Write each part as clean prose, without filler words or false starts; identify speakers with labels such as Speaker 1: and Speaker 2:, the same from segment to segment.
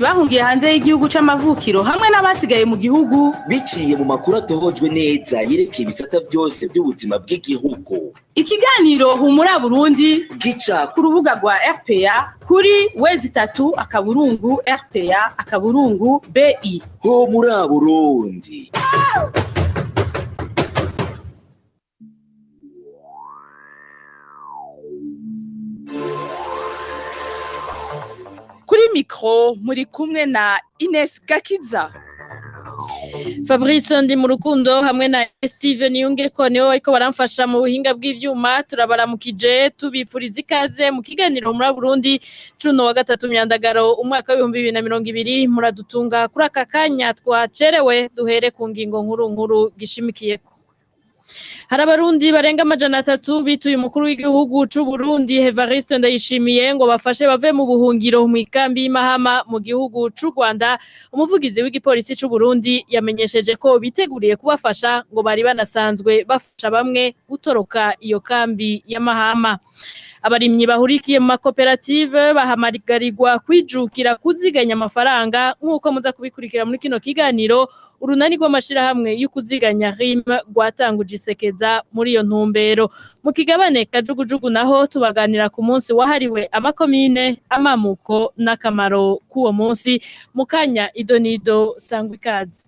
Speaker 1: Bahungiye hanze y'igihugu c'amavukiro hamwe n'abasigaye mu gihugu
Speaker 2: biciye mu makuru atohojwe neza yerekeye ibisata vyose vy'ubuzima bw'igihugu.
Speaker 1: Ikiganiro Humura Burundi
Speaker 2: gica
Speaker 1: ku rubuga rwa RPA kuri w3.rpa.bi.
Speaker 2: Humura Burundi.
Speaker 1: Kuri mikro muri kumwe na Ines Gakiza.
Speaker 3: Fabrice ndi mu rukundo hamwe na Steven Yungeko niwe ariko baramfasha mu buhinga bw'ivyuma. Turabaramukije, tubipfuriza ikaze mu kiganiro muri Burundi cuno wa gatatu myandagaro umwaka w'ibihumbi 2020. Muradutunga kuri aka kanya twacerewe, duhere ku ngingo nkuru nkuru gishimikiyeko. Hari abarundi barenga 300 bituye umukuru w'igihugu c'u Burundi Evariste Ndayishimiye ngo bafashe bave mu buhungiro mu ikambi y'Imahama mu gihugu c'u Rwanda. Umuvugizi w'igipolisi c'u Burundi yamenyesheje ko biteguriye kubafasha, ngo bari banasanzwe bafasha bamwe gutoroka iyo kambi ya Mahama. Abarimyi bahurikiye mu makoperative bahamagarirwa kwijukira kuziganya amafaranga, nk'uko muza kubikurikira muri kino kiganiro. Urunani rw'amashirahamwe y'ukuziganya RIM rwatanguje isekeza muri iyo ntumbero. Mu kigabane kajugujugu naho tubaganira ku munsi wahariwe amakomine, amamuko n'akamaro k'uwo munsi. Mukanya idonido, sangwa ikaze.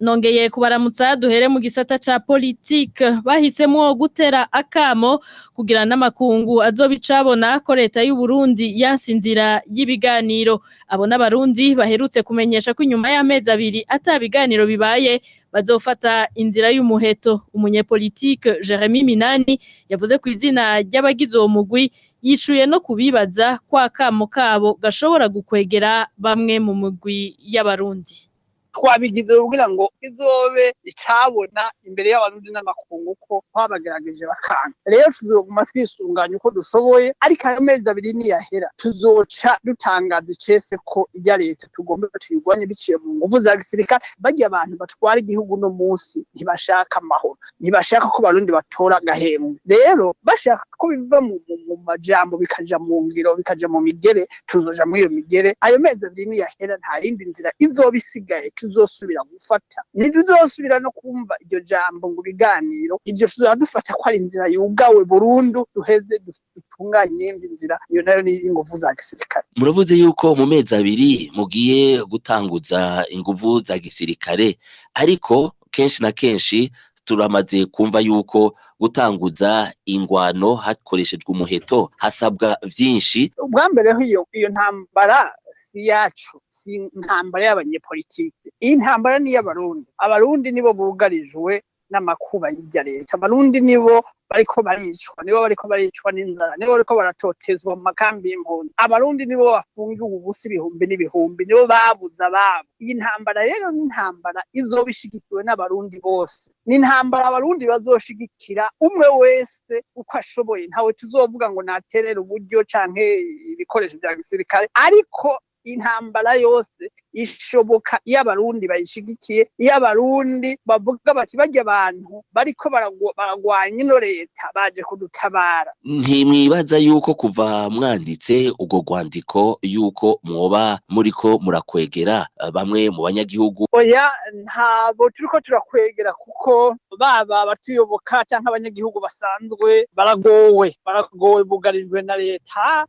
Speaker 3: Nongeye kubaramutsa, duhere mu gisata ca politike. Bahisemwo gutera akamo kugira n'amakungu azobicabona ko leta y'u Burundi yanse inzira y'ibiganiro. Abo n'abarundi baherutse kumenyesha ko inyuma y'amezi 2 ata biganiro bibaye bazofata inzira y'umuheto. Umunyepolitike Jeremy Minani yavuze ku izina ry'abagize uwo mugwi, yishuye no kubibaza ko akamo kabo gashobora gukwegera bamwe mu mugwi y'abarundi.
Speaker 4: Twabigize kugira ngo izobe icabona imbere y'abarundi n'amakungu ko twabagerageje bakanga. Rero tuzoguma twisunganya uko dushoboye, ariko ayo mezi 2 niyahera tuzoca dutangaza icese ko iya leta tugomba tuyirwanye biciye mu nguvu za gisirikare. Barya abantu batwara igihugu no munsi ntibashaka amahoro, ntibashaka ko abarundi batora agahembwe. Rero bashaka ko biva mu majambo bikaja mu ngiro, bikaja mu migere, tuzoja muri iyo migere. Ayo mezi 2 niyahera nta yindi nzira izoba isigaye tuzosubira gufata. Ntituzosubira no kumva iryo jambo ngo biganiro, ivyo tuzadufata ko ari inzira yugawe burundu, duheze dutunganye indi nzira, iyo nayo ni inguvu za gisirikare.
Speaker 2: Muravuze yuko mu mezi 2 mugiye gutanguza inguvu za gisirikare, ariko kenshi na kenshi turamaze kumva yuko gutanguza ingwano hakoreshejwe umuheto hasabwa vyinshi.
Speaker 4: Ubwa mbere iyo ntambara si yacu, si intambara y'abanyepolitike, iyi ntambara ni y'abarundi. Abarundi nibo bugarijwe n'amakuba y'irya leta, abarundi nibo bariko baricwa, nibo bariko baricwa n'inzara, nibo bariko baratotezwa mu makambi y'impunzi, abarundi nibo bafungiwe ubusa ibihumbi n'ibihumbi, nibo babuze ababo. Iyi ntambara rero ni intambara izoba ishigikiwe n'abarundi bose, ni intambara abarundi bazoshigikira umwe wese uko ashoboye. Ntawe tuzovuga ngo naterere uburyo canke ibikoresho vya gisirikare, ariko intambara yose ishoboka iyo abarundi bayishigikiye, iyo abarundi bavuga bati barya abantu bariko baragwanya ino leta baje kudutabara.
Speaker 2: Ntimwibaza yuko kuva mwanditse ubwo rwandiko yuko mwoba muriko murakwegera bamwe mu banyagihugu?
Speaker 4: Oya, ntabo turiko turakwegera, kuko baba abatuyoboka canke abanyagihugu basanzwe baragowe, baragowe bugarijwe na leta.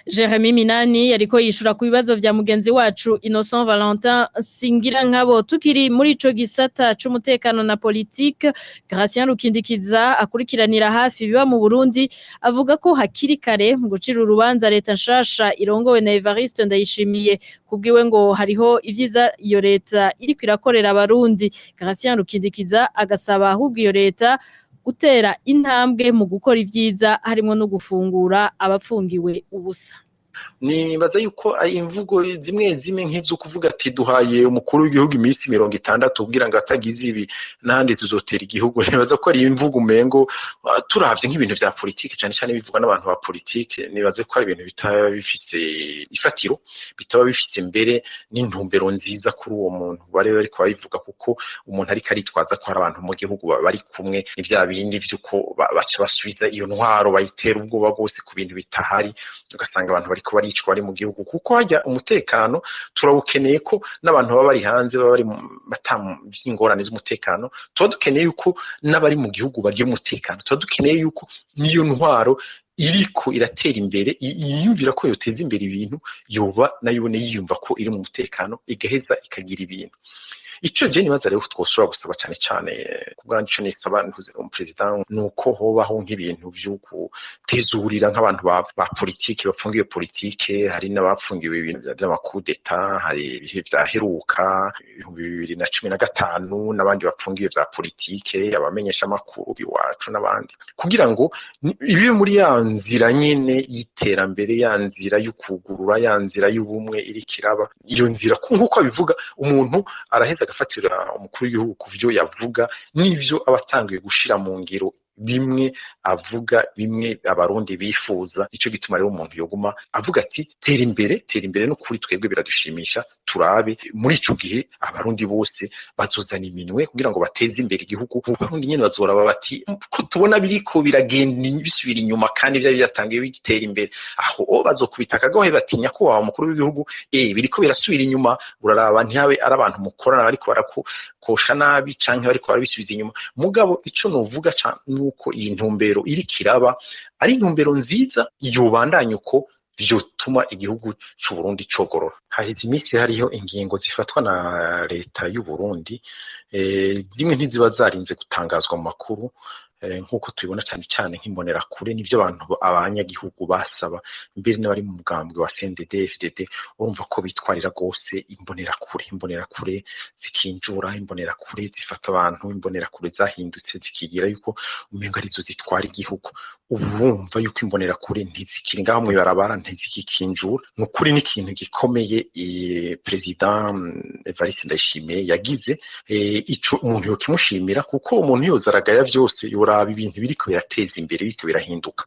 Speaker 3: Jeremy Minani yariko yishura ku bibazo vya mugenzi wacu Innocent Valentin Singira nkabo. Tukiri muri ico gisata c'umutekano na politique, Gracien Rukindikiza akurikiranira hafi biba mu Burundi avuga ko hakiri kare mu gucira urubanza leta nshasha irongowe na Evariste Ndayishimiye. Kubwiwe ngo hariho ivyiza iyo leta iriko irakorera abarundi. Gracien Rukindikiza agasaba ahubwo iyo leta gutera intambwe mu gukora ivyiza, harimo no gufungura abapfungiwe ubusa.
Speaker 5: Nibaza yuko imvugo zimwe zimwe nk'izo kuvuga ati duhaye umukuru w'igihugu iminsi 60 kugira ngo atagize ibi n'ahandi tuzotera igihugu, nibaza ko ari imvugo umengo turavye nk'ibintu vya politike, cane cane bivugwa n'abantu ba politike. Nibaze ko ari ibintu bitaba bifise ifatiro, bitaba bifise mbere n'intumbero nziza kuri uwo muntu bari bariko babivuga, kuko umuntu ariko aritwaza ko hari abantu mu gihugu bari kumwe, ni vya bindi vy'uko baca basubiza iyo ntwaro bayitera ubwoba bwose ku bintu bitahari, ugasanga abantu bari bariko baricwa bari mu gihugu, kuko hajya umutekano turawukeneye ko n'abantu baba bari hanze baba bari ingorane z'umutekano. Tuba dukeneye yuko n'abari mu gihugu bagira umutekano, tuba dukeneye yuko n'iyo ntwaro iriko iratera imbere yiyumvira ko yoteza imbere ibintu, yoba nayone yiyumva ko iri mu mutekano, igaheza ikagira ibintu. Ico je nibaza rero twoshobora gusaba cane cane kubwanje, ico nisaba ntuze umupresident, nuko hobaho nk'ibintu vy'ugutezurira nk'abantu ba politike bapfungiwe politike. Hari n'abapfungiwe ibintu vy'amakudeta, hari ibihe vyaheruka 2015, n'abandi bapfungiwe vya politike, abamenyesha amakuru biwacu n'abandi, kugira ngo ibe muri ya nzira nyene y'iterambere, ya nzira y'ukugurura, ya nzira y'ubumwe iriko iraba. Iyo nzira, nk'uko abivuga, umuntu araheza agafatira umukuru w'igihugu ku vyo yavuga n'ivyo aba atanguye gushira mu ngiro, bimwe avuga, bimwe abarundi bifuza. Nico gituma rero umuntu yoguma avuga ati tera imbere, tera imbere, no kuri twebwe biradushimisha. Turabe muri ico gihe abarundi bose bazozana iminwe kugira ngo bateze imbere igihugu. Abarundi nyene bazoraba bati ko tubona biriko biragenda bisubira inyuma kandi vyari byatangiye bigitera imbere, aho bazokubita akagohe bati nyakubahwa umukuru w'igihugu, biriko birasubira inyuma, uraraba ntihabe ari abantu mukorana bariko barakosha nabi canke bariko barabisubiza inyuma. Mugabo ico novuga nuko iyi ntumbero iriko iraba ari intumbero nziza, yobandanya uko, vyotuma igihugu c'u Burundi cogorora. Haheze iminsi hariho ingingo zifatwa na leta y'u Burundi, zimwe ntiziba zarinze gutangazwa mu makuru, nk'uko tubibona cane cane nk'imbonerakure, nivyo abantu abanyagihugu basaba, mbere n'abari mu mugambwe wa CNDD FDD urumva ko bitwarira gose imbonerakure, imbonerakure zikinjura, imbonerakure zifata abantu, imbonerakure zahindutse zikigira yuko umengo arizo zitwara igihugu. Ubu urumva yuko imbonerakure ntizikiri ngaho mw'ibarabara, ntizikikinjura. Ni ukuri n'ikintu gikomeye President Evariste Ndayishimiye yagize, ico umuntu yokimushimira, kuko umuntu yoza aragaya vyose, yoraba ibintu biriko birateza imbere, biriko birahinduka.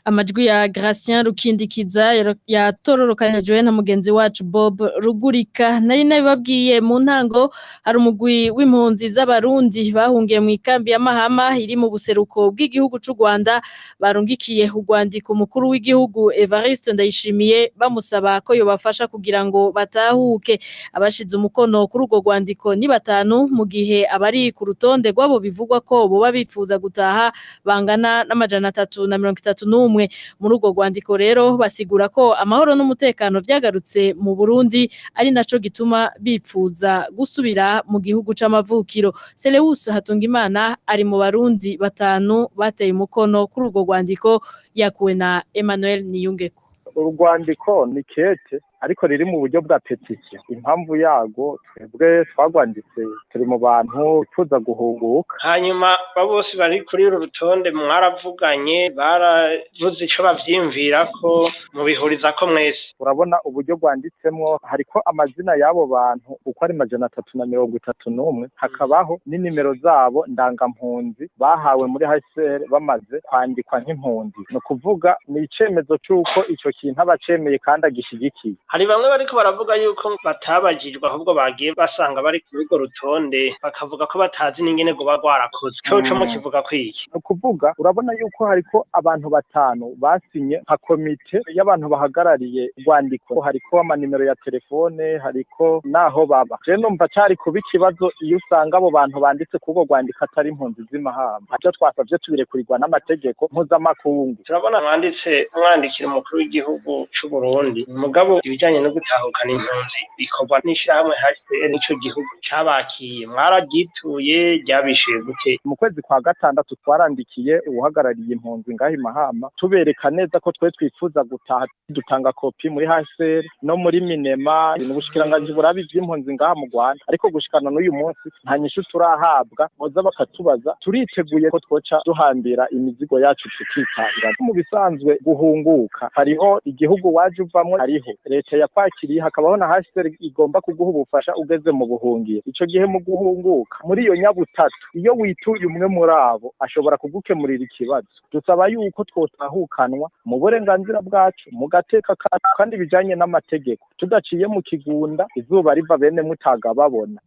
Speaker 3: Amajwi ya Gracien Rukindikiza yatororokanijwe na mugenzi wacu Bob Rugurika. Nari nabibabwiye mu ntango, hari umugwi w'impunzi z'abarundi bahungiye mu ikambi ya Mahama iri mu buseruko bw'igihugu c'u Rwanda, barungikiye urwandiko umukuru w'igihugu Evariste Ndayishimiye, bamusaba ko yobafasha kugira ngo batahuke. Abashize umukono kuri urwo rwandiko ni batanu, mu gihe abari ku rutonde rwabo bivugwa ko boba bifuza gutaha bangana n'331. Muri urwo rwandiko rero basigura ko amahoro n'umutekano vyagarutse mu Burundi, ari naco gituma bipfuza gusubira mu gihugu c'amavukiro. Seleus Hatungimana ari mu barundi batanu bateye umukono kuri urwo rwandiko, yakuwe na Emmanuel Niyungeko.
Speaker 6: Urwandiko ni kete ariko riri mu buryo bwa petisiyo. Impamvu yago, twebwe twagwanditse turi mu bantu bifuza guhunguka.
Speaker 7: Hanyuma bose bari kuri uru rutonde mwaravuganye, baravuze ico bavyiyumvira ko mubihuriza ko mwese?
Speaker 6: Urabona uburyo rwanditsemwo, hariko amazina y'abo bantu uko ari 331, hakabaho n'inimero zabo ndangampunzi bahawe muri HCR bamaze kwandikwa nk'impunzi. Ni ukuvuga ni icemezo c'uko ico kintu aba acemeye kandi agishigikiye.
Speaker 7: Hari bamwe bariko baravuga yuko batabajijwe, ahubwo bagiye basanga bari kuri urwo rutonde, bakavuga ko batazi n'ingene rwoba rwarakozwe. Coco mukivuga ko iki?
Speaker 6: Ni ukuvuga urabona yuko hariko abantu batanu basinye nka komite y'abantu bahagarariye urwandiko, hariko amanimero ya telefone, hariko naho baba. Je numva cari kuba ikibazo iyo usanga abo bantu banditse kuri urwo rwandiko atari impunzi z'imahamba. Ivyo twasavye tubirekurirwa n'amategeko mpuzamakungu.
Speaker 7: Turabona mwanditse mwandikira umukuru w'igihugu c'u Burundi, mugabo ibijanye no gutahukana impunzi bikorwa n'ishirahamwe HCR, nico gihugu cabakiye. Mwararyituye? Ryabishuye gute?
Speaker 6: Mu kwezi kwa gatandatu twarandikiye uwuhagarariye impunzi ngaho i Mahama, tubereka neza ko twe twifuza gutaha, dutanga kopi muri HCR no muri Minema, n'ubushikiranganji buraba ivy'impunzi ngaha mu Rwanda, ariko gushikana n'uyu munsi nta nyishu turahabwa. Boza bakatubaza, turiteguye ko twoca duhambira imizigo yacu tukitahira. Mu bisanzwe guhunguka hariho igihugu waje uvamwo, hariho leta yakwakiriye, hakabaho na HCR igomba kuguha ubufasha ugeze mu buhungiro. Ico gihe mu guhunguka muri iyo nyabutatu, iyo wituye umwe muri abo ashobora kugukemurira ikibazo. Dusaba yuko twotahukanwa mu burenganzira bwacu, mu gateka kacu, kandi bijanye n'amategeko, tudaciye mu kigunda, izuba riva bene mutaga babona.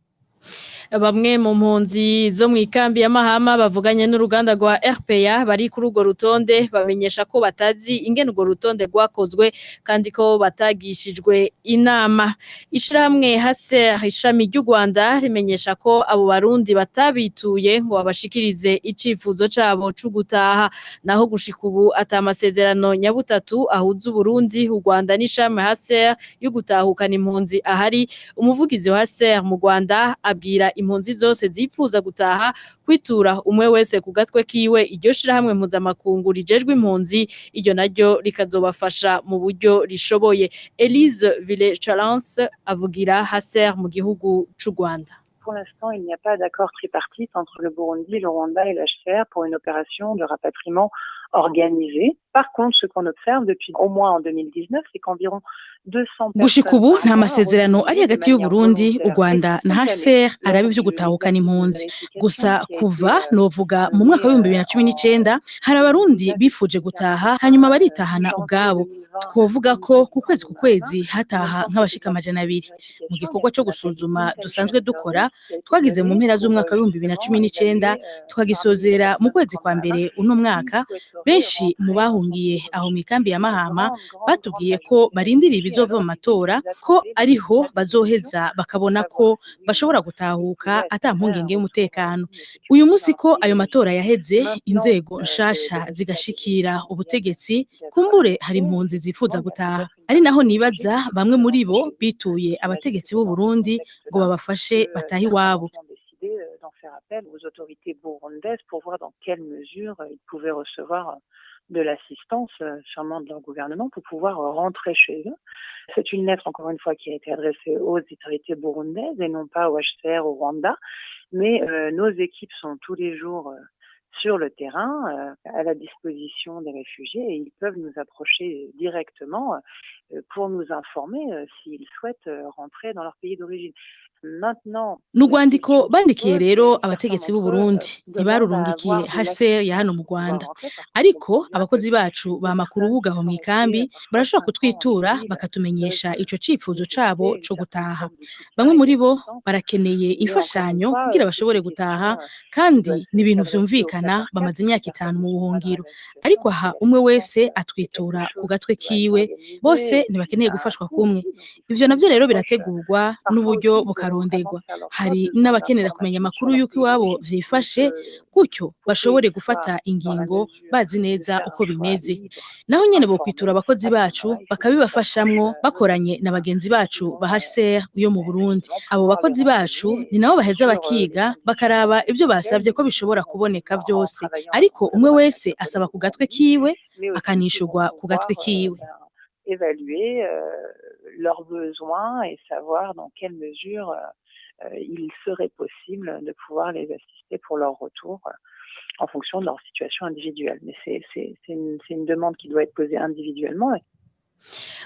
Speaker 3: Bamwe mu mpunzi zo mu ikambi ya Mahama bavuganye n'uruganda rwa RPA bari kuri urwo rutonde bamenyesha ko batazi ingene urwo rutonde rwakozwe kandi ko batagishijwe inama. Ishirahamwe HCR ishami ry'u Rwanda rimenyesha ko abo Barundi batabituye ngo babashikirize icifuzo cabo co gutaha, naho gushika ubu ata amasezerano nyabutatu ahuza Uburundi, u Rwanda n'ishami HCR yo gutahukana impunzi ahari. Umuvugizi wa HCR mu Rwanda abwira impunzi zose zipfuza gutaha kwitura umwe wese ku gatwe kiwe iryo shirahamwe mpuzamakungu rijejwe impunzi, iryo naryo rikazobafasha mu buryo rishoboye. Elise Ville Chalance avugira HCR mu gihugu c'u Rwanda.
Speaker 8: Pour l'instant, il n'y a pas d'accord tripartite entre le Burundi, le Rwanda et l'HCR pour une opération de rapatriement organisée. Par contre, ce qu'on observe depuis au moins en 2019, c'est qu'environ 200
Speaker 1: Gushika ubu nta masezerano ari hagati y'u Burundi, u Rwanda na HCR araba ivyo gutahukana impunzi. Gusa kuva novuga mu mwaka w'ibihumbi 2019 hari Abarundi bifuje gutaha hanyuma baritahana ubwabo. Twovuga ko ku kwezi ku kwezi hataha nk'abashika 200. Mu gikorwa co gusuzuma dusanzwe dukora twagize mu mpera z'umwaka w'ibihumbi 2019 tukagisozera mu kwezi kwa mbere uno mwaka, benshi mu bahungiye aho mu ikambi ya Mahama batubwiye ko barindiriye ibizova mu matora, ko ariho bazoheza bakabona ko bashobora gutahuka ata mpungenge y'umutekano. Uyu munsi ko ayo matora yaheze, inzego nshasha zigashikira ubutegetsi, kumbure hari impunzi zifuza gutaha. Ari naho nibaza bamwe muri bo bituye abategetsi b'u Burundi ngo babafashe batahe iwabo.
Speaker 8: D'en faire appel aux autorités burundaises pour voir dans quelle mesure ils pouvaient recevoir de l'assistance, sûrement de leur gouvernement, pour pouvoir rentrer chez eux. C'est une lettre, encore une fois, qui a été adressée aux autorités burundaises et non pas au HCR au Rwanda. Mais nos équipes sont tous les jours sur le terrain, à la disposition des réfugiés, et ils peuvent nous approcher directement pour nous informer s'ils souhaitent rentrer dans leur pays d'origine. Maintenant,
Speaker 1: Ni urwandiko bandikiye rero abategetsi b'u Burundi, ntibarurungikiye HCR ya hano mu Rwanda. Ariko abakozi bacu bama ku rubuga aho mw'ikambi barashobora kutwitura bakatumenyesha ico cifuzo cabo co gutaha. Bamwe muri bo barakeneye imfashanyo kugira bashobore gutaha, kandi ni ibintu vyumvikana, bamaze imyaka 5 mu buhungiro. Ariko aha umwe wese atwitura ku gatwe kiwe, bose ntibakeneye gufashwa kumwe. Ivyo navyo rero birategurwa n'uburyo bukarondegwa. Hari n'abakenera kumenya amakuru y'uko iwabo vyifashe, gutyo bashobore gufata ingingo bazi neza uko bimeze. Naho nyene bokwitura abakozi bacu bakabibafashamwo bakoranye na bagenzi bacu ba HCR yo mu Burundi. Abo bakozi bacu ni nabo baheza bakiga bakaraba ibyo basabye ko bishobora kuboneka vyose. Ariko umwe wese asaba ku gatwe kiwe akanishurwa ku gatwe kiwe.
Speaker 8: Évaluer leurs besoins et savoir dans quelle mesure il serait possible de pouvoir les assister pour leur retour en fonction de leur situation individuelle. Mais c'est une demande qui doit être posée individuellement.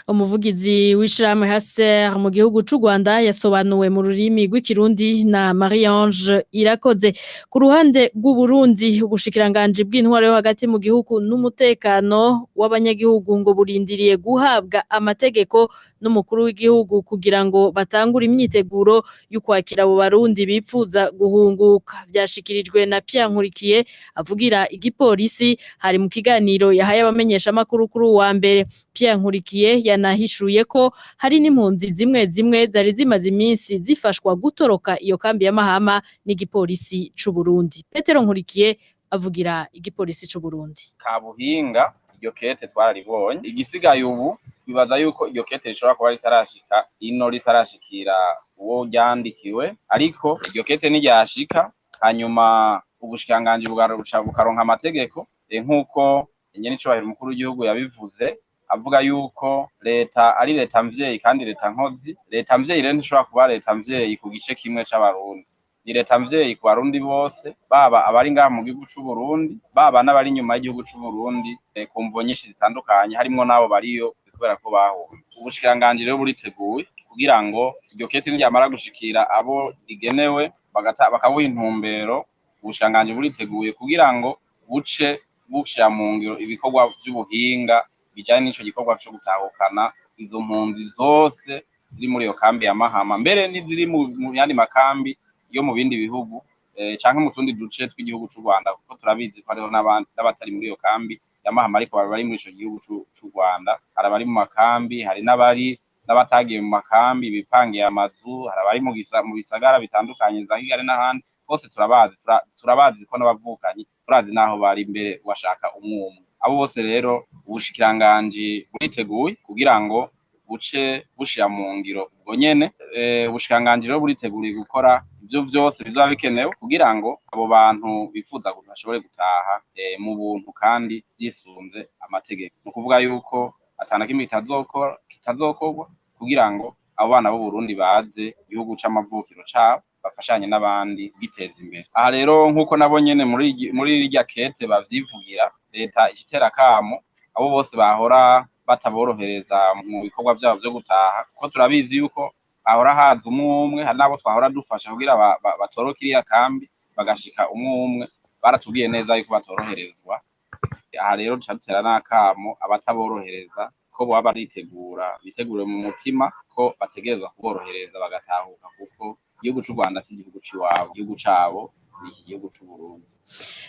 Speaker 3: Umuvugizi w'ishirahamwe HCR mu gihugu c'u Rwanda yasobanuwe mu rurimi rw'ikirundi na Marie-Ange Irakoze. Ku ruhande rw'u Burundi, ubushikiranganji bw'intwaro yo hagati mu gihugu n'umutekano w'abanyagihugu ngo burindiriye guhabwa amategeko n'umukuru w'igihugu kugira ngo batangure imyiteguro y'ukwakira abo Barundi bipfuza guhunguka. Vyashikirijwe na Pierre Nkurikiye avugira igipolisi, hari mu kiganiro yahaye abamenyeshamakuru kuri uwa mbere. Pierre Nkurikiye yanahishuye ko hari n'impunzi zimwe zimwe zari zimaze iminsi zifashwa gutoroka iyo kambi ya Mahama n'igipolisi c'u Burundi. Petero Nkurikiye avugira igipolisi c'u Burundi.
Speaker 9: Kabuhinga iryo kete twararibonye, igisigaye ubu bibaza yuko iryo kete rishobora kuba ritarashika ino, ritarashikira uwo ryandikiwe, ariko iryo kete niryashika hanyuma ubushikiranganji bukaronka amategeko nk'uko nyenicubahiro umukuru w'igihugu yabivuze, avuga yuko leta ari leta mvyeyi kandi leta nkozi. Leta mvyeyi rero ntishobora kuba leta mvyeyi ku gice kimwe c'Abarundi, ni leta mvyeyi ku Barundi bose, baba abari ngaha mu gihugu c'u Burundi, baba n'abari inyuma y'igihugu c'u Burundi ku mvo nyinshi zitandukanye, harimwo n'abo bariyo kubera ko bahunze. Ubushikiranganji rero buriteguye kugira ngo iryo kete niryamara gushikira abo rigenewe bakabuha intumbero. Ubushikiranganji buriteguye kugira ngo buce bushira mu ngiro ibikorwa vy'ubuhinga bijanye n'ico gikorwa co gutahukana izo mpunzi zose ziri muri iyo kambi ya Mahama, mbere n'iziri mu yandi makambi yo mu bindi bihugu canke mu tundi duce tw'igihugu c'u Rwanda, kuko turabizi ko hariho n'abatari muri iyo kambi ya Mahama ariko bari muri ico gihugu c'u Rwanda. Hari abari mu makambi, hari n'abari n'abatagiye mu makambi bipangiye amazu, hari abari mu bisagara bitandukanye za Kigali n'ahandi bose turabazi, turabazi ko n'abavukanyi turazi n'aho bari imbere bashaka umwe umwe. Abo bose rero ubushikiranganji buriteguye kugira ngo buce bushira mu ngiro ubwo nyene. Ubushikiranganji rero buriteguriye gukora ivyo vyose bizoba bikenewe kugira ngo abo bantu bifuza bashobore gutaha mu buntu kandi vyisunze amategeko. Ni ukuvuga yuko atana kimwe kitazokorwa kugira ngo abo bana b'u Burundi baze igihugu c'amavukiro cabo bafashanye n'abandi giteza imbere. Aha rero nk'uko nabo nyene muri irya kete bavyivugira, leta ishitera kamo abo bose bahora bataborohereza mu bikorwa vyabo vyo gutaha, kuko turabizi yuko hahora haza umwe umwe, hari n'abo twahora dufasha kugira batoroke iriya kambi bagashika umwe umwe, baratubwiye neza yuko batoroherezwa. Aha rero duca dutera n'akamo abataborohereza ko boba baritegura, bitegure mu mutima ko bategerezwa kuborohereza bagatahuka, kuko igihugu c'u Rwanda si igihugu c'iwabo, igihugu cabo ni iki gihugu c'u Burundi.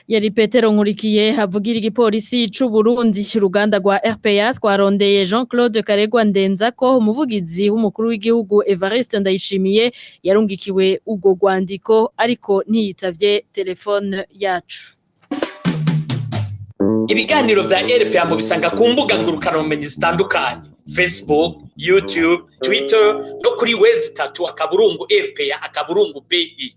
Speaker 3: Yari Petero Nkurikiye havugira igipolisi c'u Burundi. Uruganda rwa RPA twarondeye Jean-Claude Karegwa Ndenzako, umuvugizi w'umukuru w'igihugu Evariste Ndayishimiye yarungikiwe urwo rwandiko, ariko ntiyitavye telefone yacu.
Speaker 10: Ibiganiro vya RPA mubisanga ku mbuga ngurukanabumenyi zitandukanye: Facebook, YouTube, Twitter no kuri w3.rpa.bi.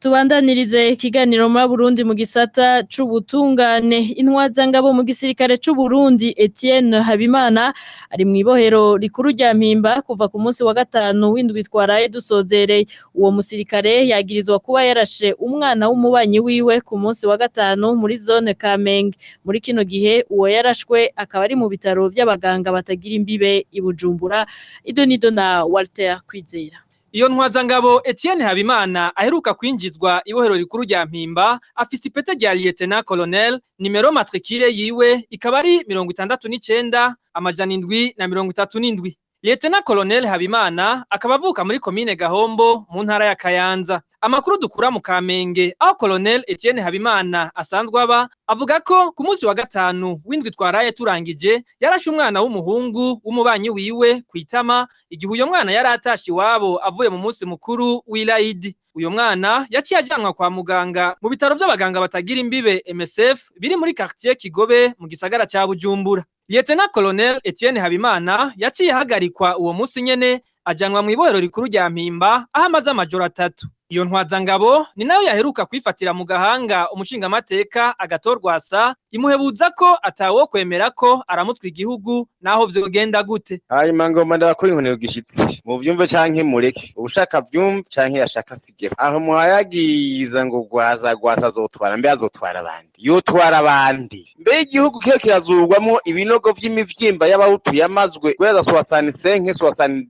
Speaker 3: Tubandanirize ikiganiro muri Burundi mu gisata c'ubutungane. Intwazangabo mu gisirikare c'u Burundi Etienne Habimana ari mu ibohero rikuru rya Mpimba kuva ku munsi wa gatanu w'indwi twaraye dusozereye. Uwo musirikare yagirizwa kuba yarashe umwana w'umubanyi wiwe ku munsi wa gatanu muri zone Kamenge. Muri kino gihe uwo yarashwe akaba ari mu bitaro vy'abaganga batagira imbibe i Bujumbura. Idonido na Walter Kwizera.
Speaker 11: Iyo ntwazangabo Etienne Habimana aheruka kwinjizwa ibohero rikuru rya Mpimba, afise ipete rya Lieutenant Colonel, nimero matricule yiwe ikaba ari 69737. Lieutenant Colonel Habimana akaba avuka muri komine Gahombo mu ntara ya Kayanza. Amakuru dukura mu Kamenge aho Colonel Etienne Habimana asanzwe aba avuga ko ku munsi wa gatanu w'indwi twaraye turangije yarashe umwana w'umuhungu w'umubanyi wiwe kwitama igihe uyo mwana yari atashe iwabo avuye mu munsi mukuru w'Ilaidi. Uyo mwana yaciye ajanwa kwa muganga mu bitaro vy'abaganga batagira imbibe MSF biri muri quartier Kigobe mu gisagara ca Bujumbura. Lieutenant Colonel Etienne Habimana yaciye ahagarikwa uwo munsi nyene ajanwa mu ibohero rikuru rya Mpimba aho amaze amajoro 3. Iyo ntwazangabo ni nayo yaheruka kwifatira mu gahanga umushingamateka agatorwasa imuhebuza ko atawo kwemera ko aramutwa igihugu naho vyogenda gute.
Speaker 12: Hanyuma ngoma ndabakora inkoni gishitsi mu vyumve canke mureke ubushaka vyumve canke yashaka sigeho aho muhayagiza ngo gwaza gwasa azotwara mbe azotwara abandi yotwara abandi mbe igihugu kiyo kirazurwamo ibinogo vy'imivyimba y'abahutu yamazwe guhera 65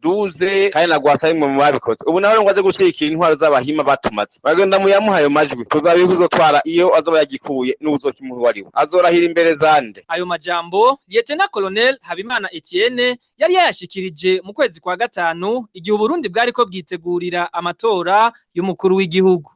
Speaker 12: 72 kandi na gwasa imwe mu babikoze. Ubu nawe ngo aze gushikira intwaro z'abahima batumatse bagenda muyamuhayo majwi tuzabikuzotwara iyo azoba yagikuye n'ubuzokimuha wariwe azorahira imbere zande.
Speaker 11: Ayo majambo Lieutenant Colonel Habimana Etienne yari yayashikirije mu kwezi kwa gatanu igihe Burundi bwariko bwitegurira amatora y'umukuru w'igihugu.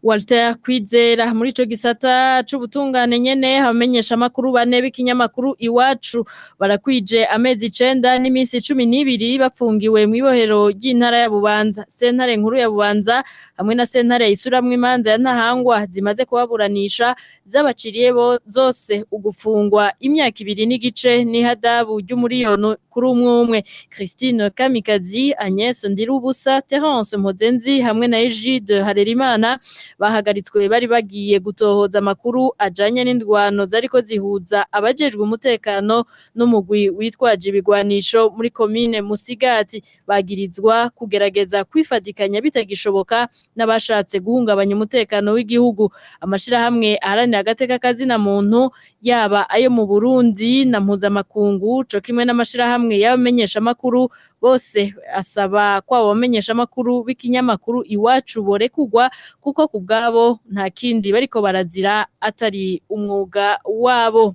Speaker 3: Walter Kwizera. Muri ico gisata c'ubutungane nyene abamenyesha makuru bane b'ikinyamakuru Iwacu barakwije amezi 9 n'iminsi 12 bafungiwe mu ibohero ry'intara ya Bubanza. Sentare nkuru ya Bubanza hamwe na sentare isuramwe imanza ya Ntahangwa zimaze kubaburanisha zabaciriye bo zose ugufungwa imyaka 2 n'igice n'ihadabu ry'umuriyoni kuri umwe umwe. Christine Kamikazi, Agnès Ndirubusa, Terence Mpozenzi hamwe na Egide Harerimana bahagaritswe bari bagiye gutohoza amakuru ajanye n'indwano zariko zihuza abajejwe umutekano n'umugwi witwaje ibigwanisho muri komine Musigati. Bagirizwa kugerageza kwifatikanya bitagishoboka n'abashatse guhungabanya umutekano w'igihugu. Amashirahamwe aharanira agateka kazina muntu yaba ayo mu Burundi na mpuzamakungu co kimwe n'amashirahamwe y'abamenyesha makuru bose asaba ko abo bamenyesha makuru b'ikinyamakuru Iwacu borekugwa kuko kubgabo nta kindi bariko barazira atari umwuga wabo.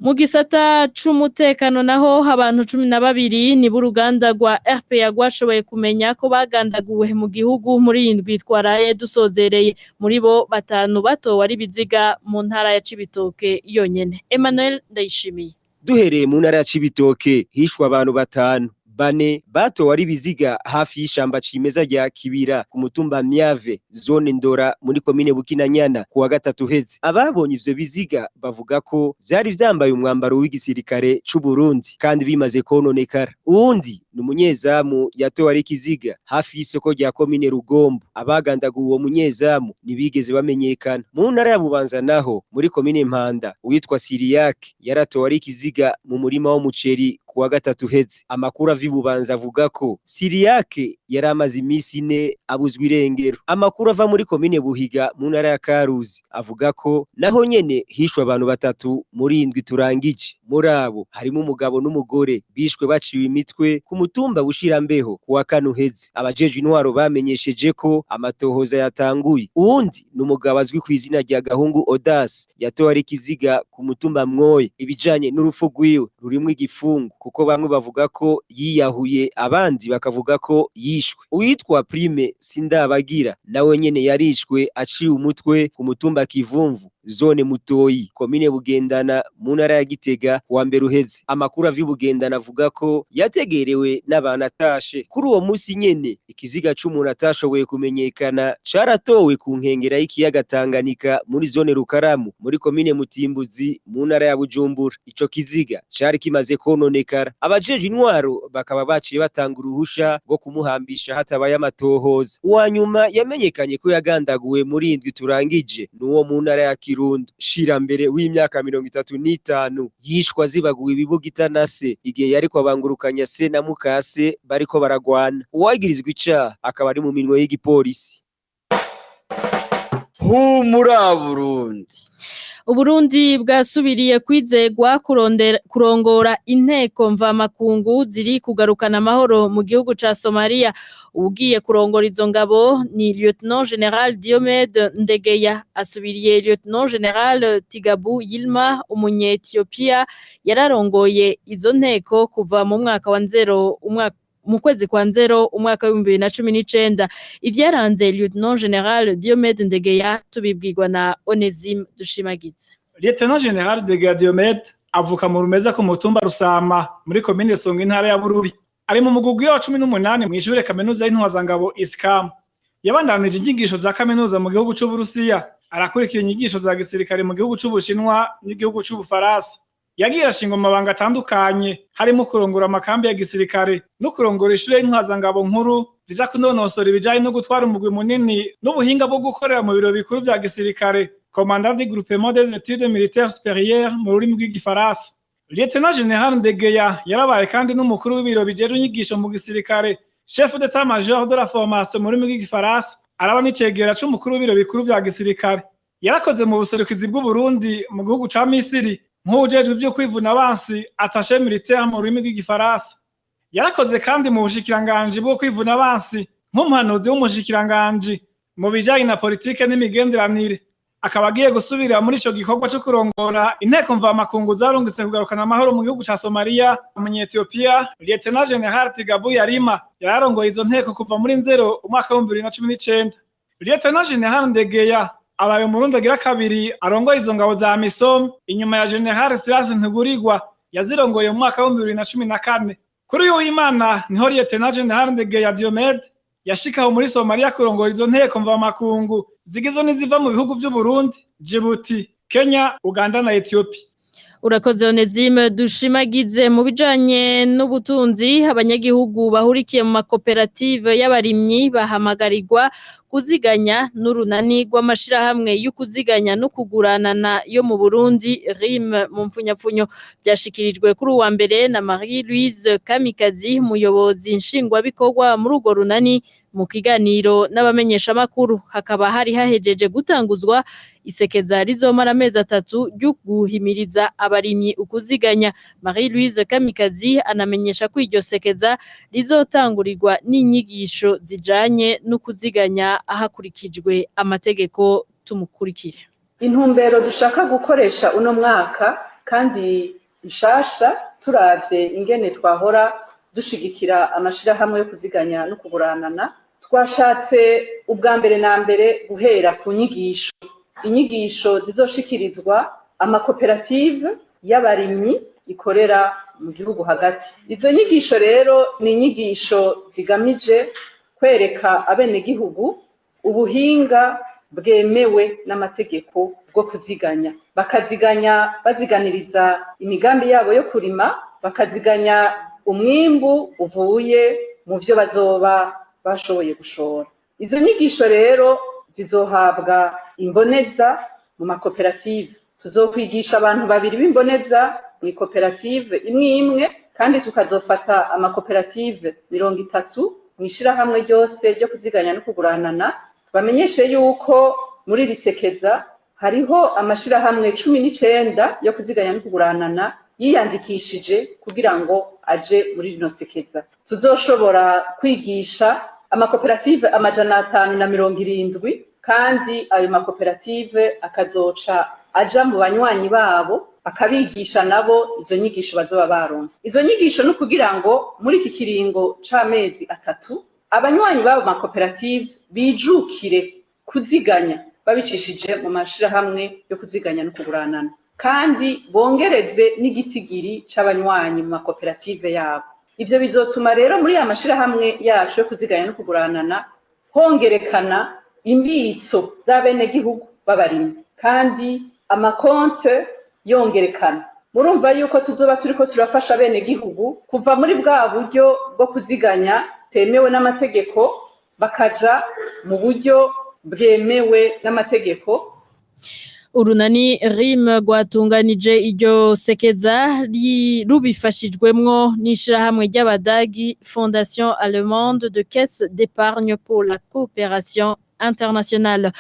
Speaker 3: Mu gisata c'umutekano naho, abantu 12 ni b'uruganda rwa RPA rwashoboye kumenya ko bagandaguwe mu gihugu muri iyi ndwi twaraye dusozereye. Muri bo, batanu batowe ari ibiziga mu ntara ya Cibitoke yonyene. Emmanuel Ndayishimiye.
Speaker 13: Duhereye mu ntara ya Cibitoke, hishwe abantu batanu. Bane batowe ari ibiziga hafi y'ishamba cimeza rya Kibira ku mutumba Myave, zone Ndora, muri komine Bukinanyana kuwa gatatu heze. Ababonye ivyo biziga bavuga ko vyari vyambaye umwambaro w'igisirikare c'u Burundi kandi bimaze kononekara. Uwundi ni umunyezamu yatowe ari ikiziga hafi y'isoko rya komine Rugombo. Abagandaguwe uwo munyezamu ntibigeze bamenyekana. Mu ntara ya Bubanza naho, muri komine Mpanda, uwitwa Siriyake yaratowe ari ikiziga mu murima w'umuceri kuwa gatatu heze. Amakuru ava i Bubanza avuga ko Siriyake yari amaze iminsi 4 abuzwa irengero. Amakuru ava muri komine Buhiga mu ntara ya Karuzi avuga ko naho nyene hishwe abantu batatu muri indwi turangije. Muri abo harimo umugabo n'umugore bishwe baciwe imitwe ku mutumba Bushirambeho kuwa kane uheze. Abajejwe intwaro bamenyesheje ko amatohoza yatanguye. Uwundi ni umugabo azwi ku izina rya Gahungu Odas yatowe ari ikiziga ku mutumba Mwoye. Ibijanye n'urupfu rwiwe rurimwo igifungo, kuko bamwe bavuga ko yiyahuye, abandi bakavuga ko yishwe. Uwitwa Prime Sindabagira nawe nyene yarishwe aciwe umutwe ku mutumba Kivumvu, zone Mutoyi, komine Bugendana, mu ntara ya Gitega kuwa mbere uheze. Amakuru ava i Bugendana avuga ko yategerewe n'abantu atashe. Kuri uwo musi nyene, ikiziga c'umuntu atashoboye kumenyekana caratowe ku nkengera y'ikiyaga Tanganyika muri zone Rukaramu, muri komine Mutimbuzi, mu ntara ya Bujumbura. Ico kiziga cari kimaze kononekara. Abajejwe intwaro bakaba baciye batanga uruhusha rwo kumuhambisha hatabaye amatohoza. Uwa nyuma yamenyekanye ko yagandaguwe muri indwi turangije n'uwo mu ntara ya Kirundo, Shirambere w'imyaka 35, yishwa zibaguwe ibibugita na se igihe yariko abangurukanya se na mukase bariko baragwana. Uwagirizwa icaha akaba ari mu minwe y'igipolisi.
Speaker 14: Humura Burundi.
Speaker 3: Uburundi bwasubiriye kwizegwa kurongora inteko mvamakungu ziri kugarukana amahoro mu gihugu ca Somalia. Ugiye kurongora izo ngabo ni Lieutenant General Diomede Ndegeya, asubiriye Lieutenant General Tigabu Yilma, umunye-Ethiopia yararongoye izo nteko kuva mu mwaka wa nzero umwaka mu kwezi kwa nzero umwaka w'2019. Ivyaranze Lieutenant General Diomede Ndegeya tubibwirwa na Onesime Dushimagize.
Speaker 15: Lieutenant General Ndegeya Diomede avuka mu Rumeza ku mutumba Rusama, muri komine Songa, intara ya Bururi. Ari mu mugwi wa 18 mw'ishure kaminuza y'intwazangabo ISCAM. Yabandanije inyigisho za kaminuza mu gihugu c'Uburusiya, arakurikira inyigisho za gisirikare mu gihugu c'Ubushinwa n'igihugu c'Ubufaransa. Yagiye arashinga amabanga atandukanye, harimo kurongora amakambi ya gisirikare no kurongora ishure y'intwazangabo nkuru zija kunonosora ibijanye no gutwara umugwi munini n'ubuhinga bwo gukorera mu biro bikuru vya gisirikare, commandant du groupement des études militaires supérieures mu rurimi rw'igifaransa. Lieutenant General Ndegeya yarabaye kandi n'umukuru w'ibiro bijejwe inyigisho mu gisirikare, chef d'état major de la formation mu rurimi rw'igifaransa, araba n'icegera c'umukuru w'ibiro bikuru vya gisirikare. Yarakoze mu buserukizi bw'Uburundi mu gihugu ca Misiri nk'uwujejwe ivyo kwivuna abansi, attaché militaire mu rurimi rw'igifaransa. Yarakoze kandi mu bushikiranganji bwo kwivuna abansi nk'umuhanuzi w'umushikiranganji mu bijanye na politike n'imigenderanire. Akaba agiye gusubira muri ico gikorwa co kurongora inteko mvamakungu zarungitse kugarukana amahoro mu gihugu ca Somalia. Umunyetiyopiya Lieutenant General Tigabu Yarima yararongoye izo nteko kuva muri nzero umwaka w'2019. Lieutenant General Ndegeya abaye umurundi agira kabiri arongoye izo ngabo za AMISOM inyuma ya General Silas Ntigurirwa yazirongoye mu mwaka w'2014. Kuri uyu w'Imana niho Lieutenant General Ndegeya Diomede yashikaho muri Somalia kurongora izo nteko mvamakungu zigizwe n'iziva mu bihugu vy'u Burundi, Djibouti, Kenya, Uganda na Ethiopia.
Speaker 3: Urakoze Onesime Dushimagize. Mu bijanye n'ubutunzi, abanyagihugu bahurikiye mu makoperative y'abarimyi bahamagarirwa kuziganya n'urunani rw'amashirahamwe y'ukuziganya no kuguranana yo mu Burundi, RIM mu mfunyapfunyo. Byashikirijwe kuri uwa mbere na Marie Louise Kamikazi, umuyobozi nshingwabikorwa muri urwo runani, mu kiganiro n'abamenyeshamakuru. Hakaba hari hahejeje gutanguzwa isekeza rizomara amezi 3 ryo guhimiriza abarimyi ukuziganya. Marie Louise Kamikazi anamenyesha ko iryo sekeza rizotangurirwa n'inyigisho zijanye no kuziganya hakurikijwe amategeko. Tumukurikire.
Speaker 16: Intumbero dushaka gukoresha uno mwaka kandi nshasha turavye ingene twahora dushigikira amashirahamwe yo kuziganya no kuguranana. Twashatse ubwa mbere na mbere guhera ku nyigisho, inyigisho zizoshikirizwa amakoperative y'abarimyi ikorera mu gihugu hagati. Izo nyigisho rero ni inyigisho zigamije kwereka abenegihugu ubuhinga bwemewe n'amategeko bwo kuziganya, bakaziganya baziganiriza imigambi yabo yo kurima, bakaziganya umwimbu uvuye mu vyo bazoba bashoboye gushora. Izo nyigisho rero zizohabwa imboneza mu makoperative. Tuzokwigisha abantu babiri b'imboneza mu koperative imwe imwe, kandi tukazofata amakoperative 30 mw'ishirahamwe ryose ryo kuziganya no kuguranana. Bamenyeshe yuko muri risekeza hariho amashirahamwe 19 yo kuziganya no kuguranana yiyandikishije kugira ngo aje muri rino sekeza. Tuzoshobora kwigisha amakoperative 570, kandi ayo makoperative akazoca aja mu banywanyi babo akabigisha nabo izo nyigisho bazoba baronse. Izo nyigisho no kugira ngo muri iki kiringo c'amezi 3 abanywanyi babo makoperative bijukire kuziganya babicishije mu mashirahamwe yo kuziganya no kuguranana, kandi bongereze n'igitigiri c'abanywanyi mu makoperative yabo. Ivyo bizotuma rero muri ya mashirahamwe yacu yo kuziganya no kuguranana hongerekana imbitso z'abenegihugu b'abarimyi, kandi amakonte yongerekana. Murumva yuko tuzoba turiko turafasha abenegihugu kuva muri bwa buryo bwo kuziganya temewe n'amategeko bakaja mu buryo bwemewe n'amategeko.
Speaker 3: Urunani RIM rwatunganije iryo sekeza rubifashijwemwo n'ishirahamwe ry'Abadagi Fondation Allemande de Caisse d'épargne pour la coopération internationale.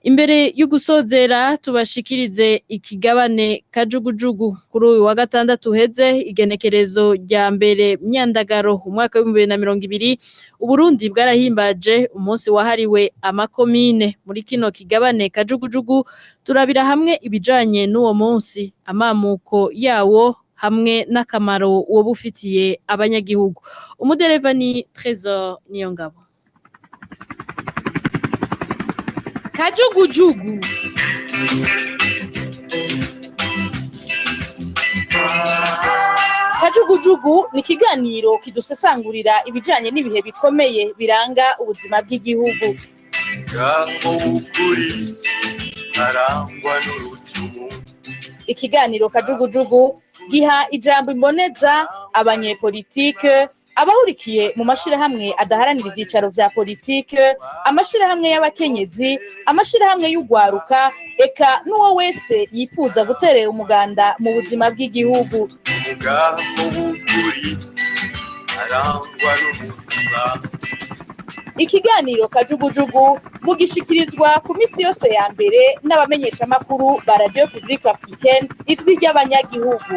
Speaker 3: Imbere y'ugusozera tubashikirize ikigabane kajugujugu kuri uyu wa gatandatu uheze, igenekerezo rya mbere Myandagaro umwaka w'ibihumbi 2020, Uburundi bwarahimbaje umunsi wahariwe amakomine. Muri kino kigabane kajugujugu turabira hamwe ibijanye n'uwo munsi, amamuko yawo hamwe n'akamaro wo bufitiye abanyagihugu. Umudereva ni Trésor Niyongabo.
Speaker 1: Kajugujugu. Kajugujugu ni ikiganiro kidusesangurira ibijanye n'ibihe bikomeye biranga ubuzima bw'igihugu. Ikiganiro Kajugujugu giha ijambo imboneza abanyepolitike, abahurikiye mu mashirahamwe adaharanira ibyicaro vya politike, amashirahamwe y'abakenyezi, amashirahamwe y'ugwaruka, eka n'uwo wese yifuza guterera umuganda mu buzima bw'igihugu. Ikiganiro Kajugujugu mugishikirizwa ku misi yose ya mbere n'abamenyeshamakuru ba Radio Publique Africaine, ijwi ry'abanyagihugu.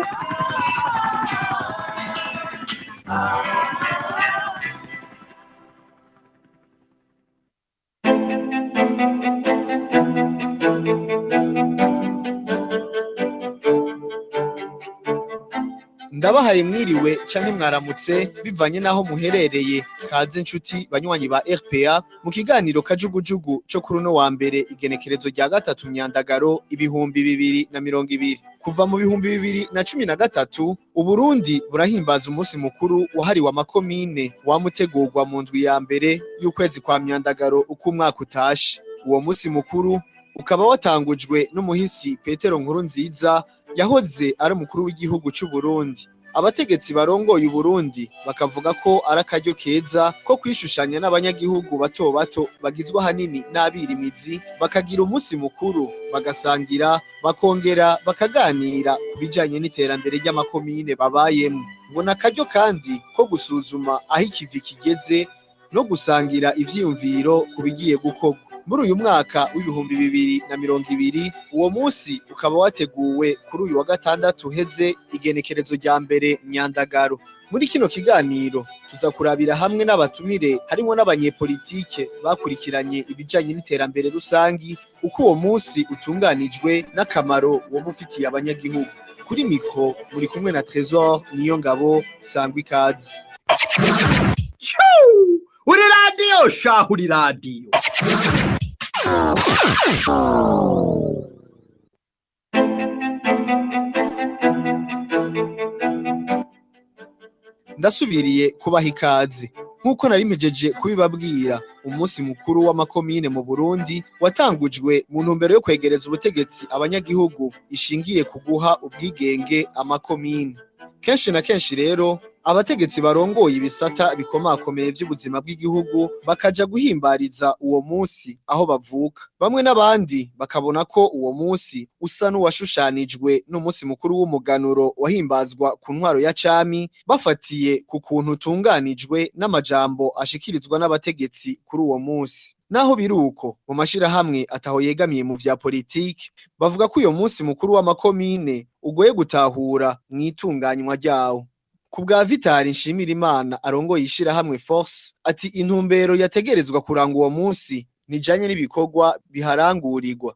Speaker 17: Ndabahaye mwiriwe canke mwaramutse bivanye naho muherereye. Kaze nshuti banywanyi ba RPA mu kiganiro Kajugujugu cyo kuri uno wa mbere igenekerezo rya 3 Myandagaro 2020. Kuva mu 2013 Uburundi burahimbaza umunsi mukuru wahariwe amakomine wamutegurwa mu ndwi ya mbere y'ukwezi kwa Myandagaro uko umwaka utashe. Uwo munsi mukuru ukaba watangujwe n'umuhisi Petero Nkurunziza yahoze ari umukuru w'igihugu cy'u Burundi. Abategetsi barongoye Uburundi bakavuga ko ari akaryo keza ko kwishushanya n'abanyagihugu bato bato bagizwe ahanini n'abirimizi, bakagira umunsi mukuru, bagasangira, bakongera bakaganira ku bijanye n'iterambere ry'amakomine babayemo. Ngo nakaryo kandi ko gusuzuma aho ikivi kigeze no gusangira ivyiyumviro ku bigiye gukorwa. Muri uyu mwaka w'ibihumbi 2020 uwo munsi ukaba wateguwe kuri uyu wa gatandatu uheze igenekerezo rya mbere Myandagaro. Muri kino kiganiro tuzakurabira hamwe n'abatumire harimo n'abanyepolitike bakurikiranye ibijanye n'iterambere rusangi, uko uwo munsi utunganijwe n'akamaro wo mufitiye abanyagihugu. Kuri mikro muri kumwe na Trésor Niyongabo, sangwa ikaze.
Speaker 18: Uri radiyo shahu, uri radiyo.
Speaker 17: Ndasubiriye kubaha ikaze. Nk'uko nari mpejeje kubibabwira, umunsi mukuru w'amakomine mu Burundi watangujwe mu ntumbero yo kwegereza ubutegetsi abanyagihugu, ishingiye ku guha ubwigenge amakomine. Kenshi na kenshi rero abategetsi barongoye ibisata bikomakomeye vy'ubuzima bw'igihugu bakaja guhimbariza uwo munsi aho bavuka. Bamwe n'abandi bakabona ko uwo munsi usa n'uwashushanijwe n'umunsi mukuru w'umuganuro wahimbazwa ku ntwaro ya cami, bafatiye ku kuntu utunganijwe n'amajambo ashikirizwa n'abategetsi kuri uwo munsi. Naho biruko mu mashirahamwe ataho yegamiye mu vya politiki, bavuga ko uyo munsi mukuru w'amakomine ugoye gutahura mw'itunganywa ryawo. Ku bwa Vitali Nshimirimana arongoye ishirahamwe Force, ati intumbero yategerezwa kuranga uwo munsi nijanye n'ibikorwa biharangurirwa.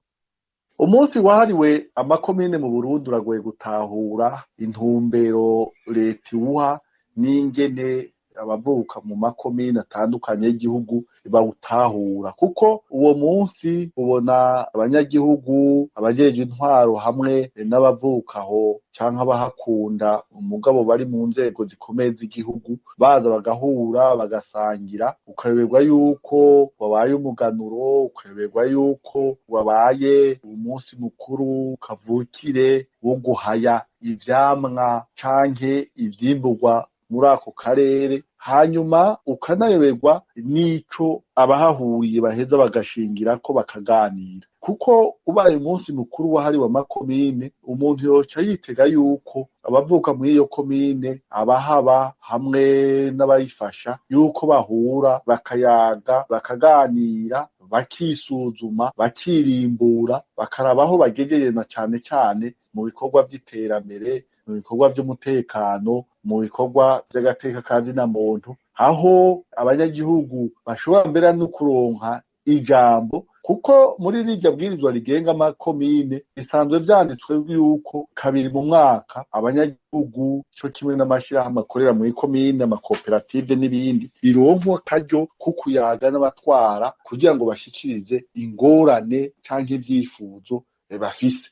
Speaker 19: Umunsi wahariwe amakomine mu Burundi uragoye gutahura intumbero leta iwuha n'ingene abavuka mu makomine atandukanye y'igihugu bawutahura, kuko uwo munsi ubona abanyagihugu, abajejwe intwaro hamwe n'abavuka aho canke abahakunda umugabo bari mu nzego zikomeye z'igihugu baza bagahura bagasangira, ukayoberwa yuko wabaye umuganuro, ukayoberwa yuko wabaye umunsi mukuru kavukire wo guhaya ivyamwa canke ivyimburwa muri ako karere, hanyuma ukanayoberwa n'ico abahahuriye baheza bagashingirako bakaganira. Kuko ubaye umunsi mukuru wahariwe amakomine, umuntu yoca yitega yuko abavuka muri iyo komine, abahaba hamwe n'abayifasha, yuko bahura bakayaga, bakaganira, bakisuzuma, bakirimbura, bakaraba aho bagejeje na cane cane mu bikorwa vy'iterambere, mu bikorwa vy'umutekano, mu bikorwa vy'agateka ka zina muntu, aho abanyagihugu bashobora mbere no kuronka ijambo, kuko muri rirya bwirizwa rigenga amakomine bisanzwe vyanditswe yuko kabiri mu mwaka abanyagihugu co kimwe n'amashirahamwe akorera muri komine, amakoperative n'ibindi, bironkwa akaryo ko kuyaga n'abatwara kugira ngo bashikirize ingorane canke ivyifuzo bafise.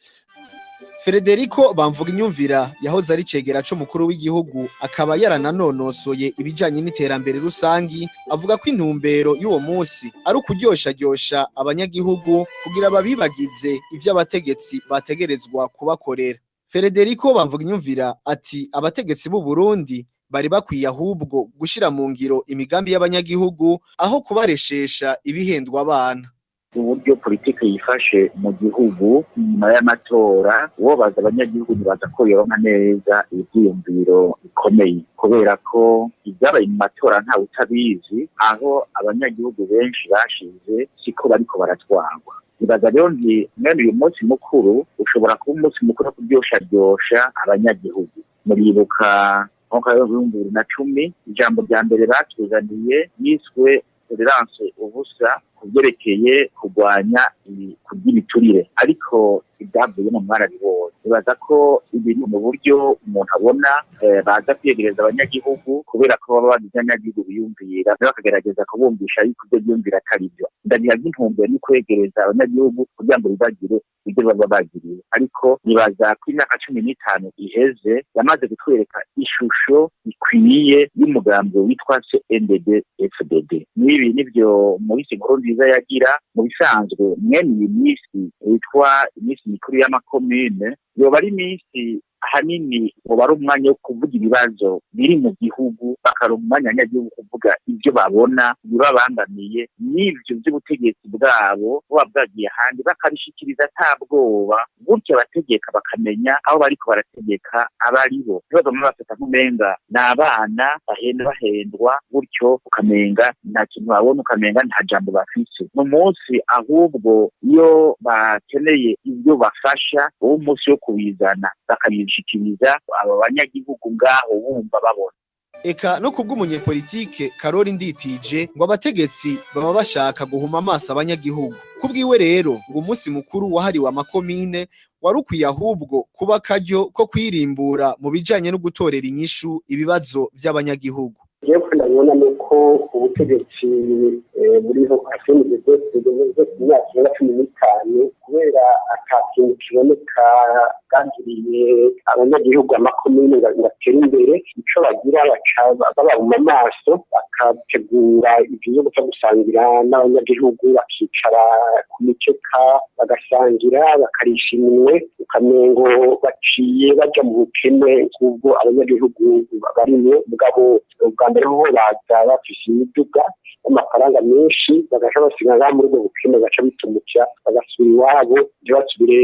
Speaker 17: Federico Bamvuginyumvira yahoze ari cegera c'umukuru w'igihugu, akaba yarananonosoye ibijanye n'iterambere rusangi, avuga ko intumbero y'uwo munsi ari ukuryosharyosha abanyagihugu kugira babibagize ivyo abategetsi bategerezwa kubakorera. Federico Bamvuginyumvira ati abategetsi b'u Burundi bari bakwiye ahubwo gushira mu ngiro imigambi y'abanyagihugu aho kubareshesha ibihendwa abana.
Speaker 20: Uburyo politike yifashe mu gihugu nyuma y'amatora, wobaza abanyagihugu ntibaza ko yoronka neza ivyiyumviro bikomeye, kubera ko ibyabaye mu matora ntawe utabizi, aho abanyagihugu benshi bashize siko bariko baratwarwa. Nibaza rero nti mwene uyu munsi mukuru ushobora kuba umunsi mukuru wo kuryosharyosha abanyagihugu. Muribuka mwaka w'ibihumbi bibiri na cumi, ijambo rya mbere batuzaniye yiswe tolerance ubusa kubyerekeye kurwanya kurya ibiturire, ariko ibyavuyemo mwarabibonye. Nibaza ko ibi mu buryo umuntu abona baza kwiyegereza abanyagihugu, kubera ko baba bazi abanyagihugu biyumvira, bakagerageza kubumvisha yuko ibyo biyumvira atari byo. Ndagira nk'intumbero yo kwegereza abanyagihugu kugira ngo bibagire ibyo baba bagiriwe, ariko nibaza ko imyaka 15 iheze yamaze kutwereka ishusho ikwiye y'umugambi witwa CNDD FDD. N'ibi nivyo muri inkuru nziza yagira mu bisanzwe. Mwene iyi minsi witwa iminsi mikuru y'amakomine yoba ari iminsi ahanini ngo ari umwanya wo kuvuga ibibazo biri mu gihugu, bakaronka umwanya abanyagihugu kuvuga ibyo babona bibabangamiye n'ivyo vy'ubutegetsi bwabo buba bwagiye ahandi, bakabishikiriza ata bwoba, gutyo abategeka bakamenya aho bariko barategeka abaribo, ntibagome bafata nk'umenga ni abana bahenda bahendwa, gutyo ukamenga nta kintu babona, ukamenga nta jambo bafise. Mu munsi ahubwo iyo bakeneye ibyo bafasha, uwo munsi wo kubizana bakabishikiriza aba banyagihugu ngaho bumva babona.
Speaker 17: Eka no kubw'umunyepolitike Karori Nditije ngo abategetsi baba bashaka guhuma amaso abanyagihugu. Kubwiwe rero ngo umunsi mukuru wahariwe amakomine Wari ukwiye ahubwo kuba akaryo ko kwirimbura mu bijanye no gutorera inyishu ibibazo vy'abanyagihugu.
Speaker 21: Jewe uko ndabibona ni uko ubutegetsi buriho CNDD-FDD ku myaka irenga 15, kubera ata kintu kiboneka bwagiriye abanyagihugu, amakomine ngo atere imbere. Ico bagira, baca bababuma amaso, bakategura ivyo guca gusangira n'abanyagihugu, bakicara ku mikeka bagasangira, bakarisha iminwe, ukamengo baciye baja mu bukene nk'ubwo abanyagihugu barimwo. Mugabo ubwa mbere ho baza bafise imiduga y'amafaranga menshi, bagaca basiga ngaha muri ubwo bukene, bagaca bitumukira bagasubira iwabo, ntibasubire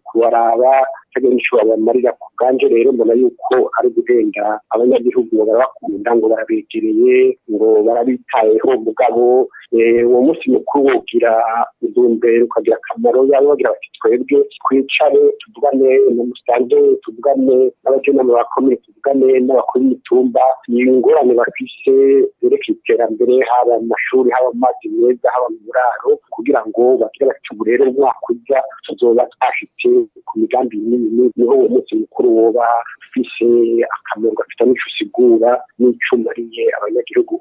Speaker 21: kubaraba batagira ico babamarira. Ku bwanje rero mbona yuko ari uguhenda abanyagihugu, ngo barabakunda, ngo barabegereye, ngo barabitayeho. Mugabo uwo munsi mukuru wogira intumbero, ukagira akamaro, yaba bagira bati: "Twebwe twicare tuvugane na musitanteri, tuvugane n'abajenama ba komine, tuvugane n'abakuru b'imitumba, ingorane bafise zerekeye iterambere, haba mu mashuri, haba mu mazi meza, haba mu buraro," kugira ngo bagire bati: "Ubu rero umwaka uza tuzoba twashitse ku migambi minini." Niho uwo munsi mukuru woba ufise akamaro, gafite n'ico usigura n'ico umariye abanyagihugu.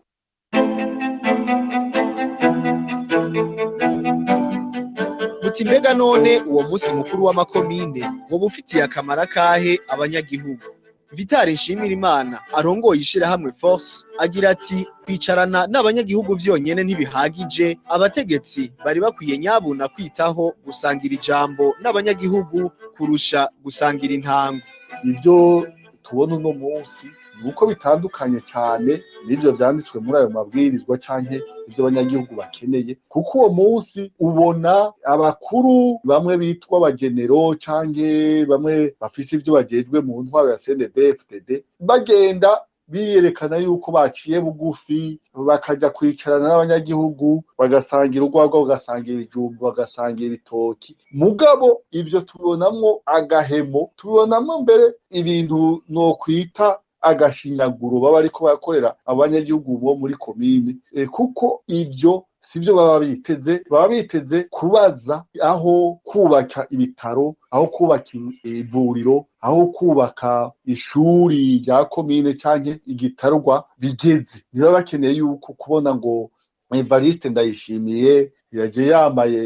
Speaker 17: Muti mbega none uwo munsi mukuru w'amakomine woba ufitiye akamaro akahe abanyagihugu? Vitali Nshimirimana arongoye ishirahamwe Force agira ati: "Kwicarana n'abanyagihugu vyonyene ntibihagije, abategetsi bari bakwiye nyabuna kwitaho gusangira ijambo n'abanyagihugu kurusha gusangira intango."
Speaker 19: Ibyo tubona uno munsi ni uko bitandukanye cyane n'ivyo vyanditswe muri ayo mabwirizwa canke ivyo abanyagihugu bakeneye, kuko uwo munsi ubona abakuru bamwe bitwa abagenero canke bamwe bafise ivyo bajejwe mu ntwaro ya CNDD-FDD bagenda biyerekana yuko baciye bugufi, bakaja kwicarana n'abanyagihugu, bagasangira urwagwa, bagasangira ibijumbu, bagasangira ibitoki. Mugabo ivyo tubonamwo agahemo, tubonamwo mbere ibintu nokwita agashinyaguro baba ariko barakorera abanyagihugu bo muri komine, kuko ivyo sivyo baba biteze. Baba biteze kubaza aho kubaka ibitaro, aho kubaka ivuriro, aho kubaka ishuri rya komine canke igitarwa bigeze. Ntibaba bakeneye yuko kubona ngo Evariste Ndayishimiye yaje yambaye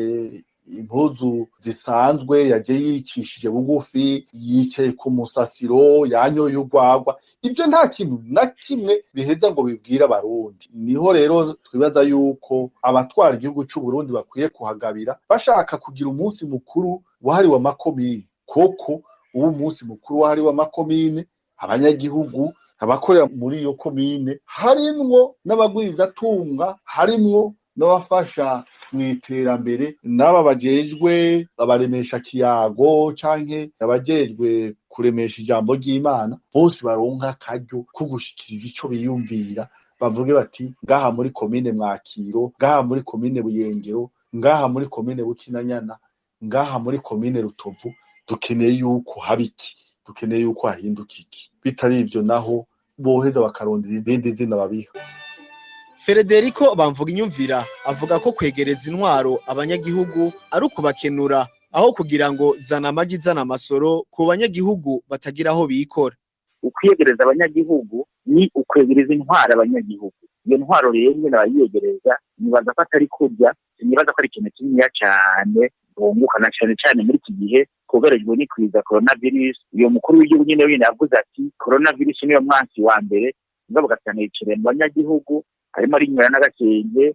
Speaker 19: impuzu zisanzwe, yaje yicishije bugufi, yicaye ku musasiro, yanyoye urwagwa. Ivyo nta kintu na kimwe biheza ngo bibwire Abarundi. Niho rero twibaza yuko abatwara igihugu c'u Burundi bakwiye kuhagabira, bashaka kugira umunsi mukuru wahariwe amakomine koko, uwo munsi mukuru wahariwe amakomine, abanyagihugu, abakorera muri iyo komine, harimwo n'abagwizatunga, harimwo n'abafasha mu iterambere, n'aba bajejwe abaremesha kiyago canke abajejwe kuremesha ijambo ry'Imana, bose baronka akaryo ko gushikiriza ico biyumvira, bavuge bati: "Ngaha muri komine Mwakiro, ngaha muri komine Buyengero, ngaha muri komine Bukinanyana, ngaha muri komine Rutovu, dukeneye yuko haba iki, dukeneye yuko hahinduka iki." Bitari ivyo naho, boheza bakarondera irindi zina babiha.
Speaker 17: Federico Bamvuginyumvira avuga ko kwegereza intwaro abanyagihugu ari ukubakenura, aho kugira ngo zana amagi zana amasoro ku banyagihugu batagira aho bikora.
Speaker 20: Ukwiyegereza abanyagihugu ni ukwegereza intwaro abanyagihugu. Iyo ntwaro rero nyene abayiyegereza, nibaza ko atari kurya, nibaza ko ari ikintu kininiya cane bunguka, na cane cane muri iki gihe twugarijwe n'ikwiza coronavirus. Uyo mukuru w'igihugu nyene wenyene yavuze ati: "Coronavirus niyo mwansi wa mbere." Mugabo ugasanga yicareye mu banyagihugu, arimo arinywera n'agakenge,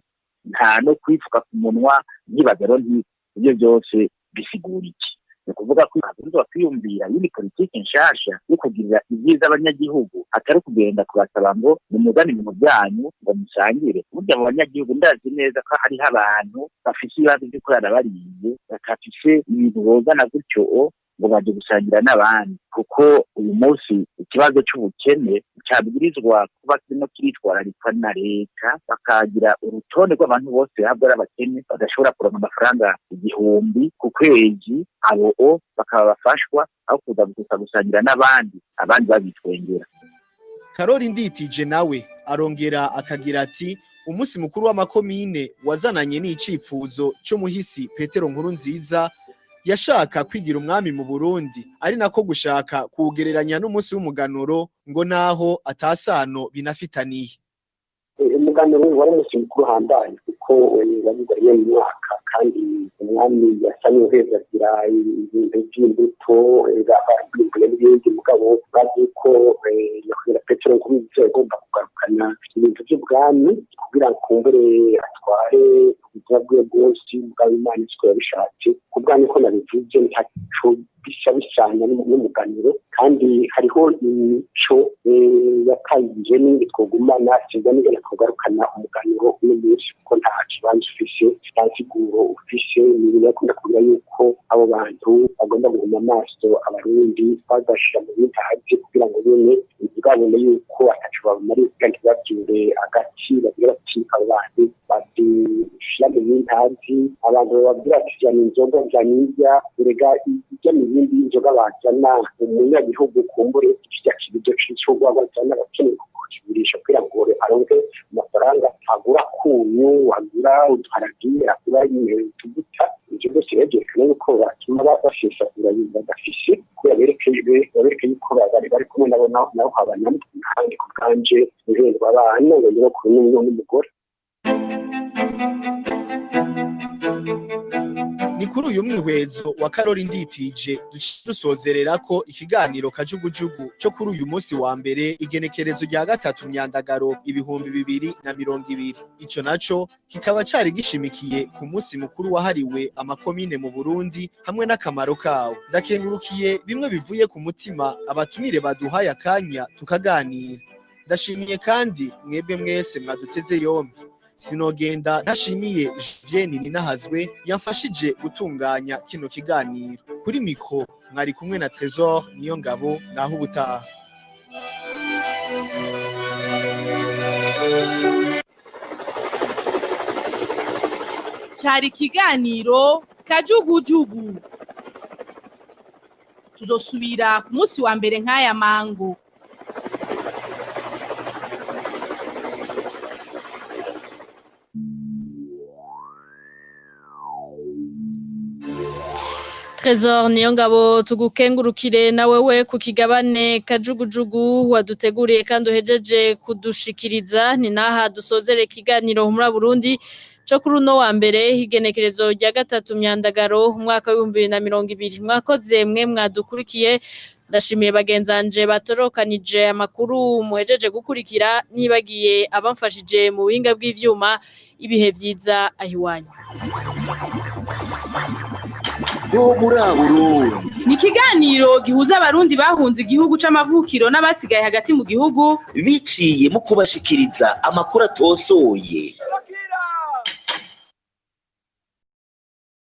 Speaker 20: nta no kwipfuka ku munwa. Nkibaza rero nti: ibyo byose bisigura iki? Ni ukuvuga ko bakunze kwiyumvira yindi politiki nshasha yo kugirira ibyiza abanyagihugu, atari kugenda kubasaba ngo nimuzane ibintu byanyu ngo musangire. Burya mu banyagihugu ndazi neza ko hariho abantu bafise ibibazo vyo kurara bariye, batafise ibintu bozana gutyo ngo baje gusangira n'abandi, kuko uyu munsi ikibazo c'ubukene cabwirizwa kuba kirimo kiritwararikwa na leta, bakagira urutonde rw'abantu bose bahabwa ari abakene badashobora kuronka amafaranga 1000 ku kwezi, abo o bakaba bafashwa, aho kuza gusa gusangira n'abandi, abandi babitwengera.
Speaker 17: Karori Nditije nawe arongera akagira ati: "Umunsi mukuru w'amakomine wazananye n'icifuzo c'umuhisi Petero Nkurunziza yashaka kwigira umwami mu Burundi, ari nako gushaka kuwugereranya n'umunsi w'umuganuro, ngo naho atasano binafitaniye.
Speaker 21: Umuganuro wari umunsi mukuru uhambaye kuko wabigwa rimwe mu mwaka, kandi umwami yasa n'uhezagira ibintu by'imbuto bimbuye n'ibindi. Mugabo bazi ko nyakwigendera Petero Nkurunziza yagomba kugarukana ibintu by'ubwami kugira ngo kumbure atware ubuzima bwiwe bwose. Mugabo Imana siko yabishatse. Ku bwanyu ko nabivuze, ntaco bisa bisana n'umuganuro, kandi hariho imico yakayije n'indi twogumana. Sinzi n'ingene twogarukana umuganuro uno munsi, kuko nta kibanza ufise, nta nsiguro ufise. Ni ibintu bakunda kugira yuko abo bantu bagomba guhuma amaso Abarundi, bagashira mu bintazi kugira ngo nyene ntibabone yuko ataco babamariye, kugira ntibavyure agati bagira bati abo bantu badushira mu bintazi. Abantu bababwira ati jana inzoga, jana indya, erega ijya mu bindi inzoga bazana umunyagihugu kumbure kirya kibido c'icurwa bazana abakeneye kukigurisha kugira ngo aronke amafaranga, agura akunyu, agura uduharagi, agura utuvuta. Ivyo byose rero byerekana yuko batuma basesagura badafise, kubera bereke yuko bari kumwe nabo, nabo habanamo. Kandi ku bwanje guhendwa abana ngo nyirokuru n'umugore.
Speaker 17: Ni kuri uyu mwihwezo wa Karori Nditije dusozerera ko ikiganiro Kajugujugu cyo kuri uyu munsi wa mbere, igenekerezo rya 3 Myandagaro 2020. Ico naco kikaba cari gishimikiye ku munsi mukuru wahariwe amakomine mu Burundi hamwe n'akamaro kawo. Ndakengurukiye bimwe bivuye ku mutima abatumire baduhaye akanya tukaganira. Ndashimiye kandi mwebwe mwese mwaduteze yombi. Sinogenda ntashimiye Juvienne Ninahazwe yamfashije gutunganya kino kiganiro. Kuri mikro mwari kumwe na Trésor Niyongabo, naho ubutaha.
Speaker 1: Cyari ikiganiro Kajugujugu. Tuzosubira ku munsi wa mbere nk'aya mango.
Speaker 3: Trésor Niyongabo, tugukengurukire na wewe ku kigabane Kajugujugu waduteguriye kandi uhejeje kudushikiriza. Ni naha dusozere ikiganiro Humura Burundi cyo kuri uno wa mbere, igenekerezo rya 3 Myandagaro umwaka wa 2020. Mwakoze mwe mwadukurikiye. Ndashimiye bagenzanje batorokanije amakuru muhejeje gukurikira, nibagiye abamfashije mu buhinga bw'ivyuma. Ibihe vyiza ahiwanyu.
Speaker 1: Ni ikiganiro gihuza Abarundi bahunze igihugu c'amavukiro n'abasigaye hagati mu gihugu,
Speaker 2: biciye mu kubashikiriza amakuru atosoye.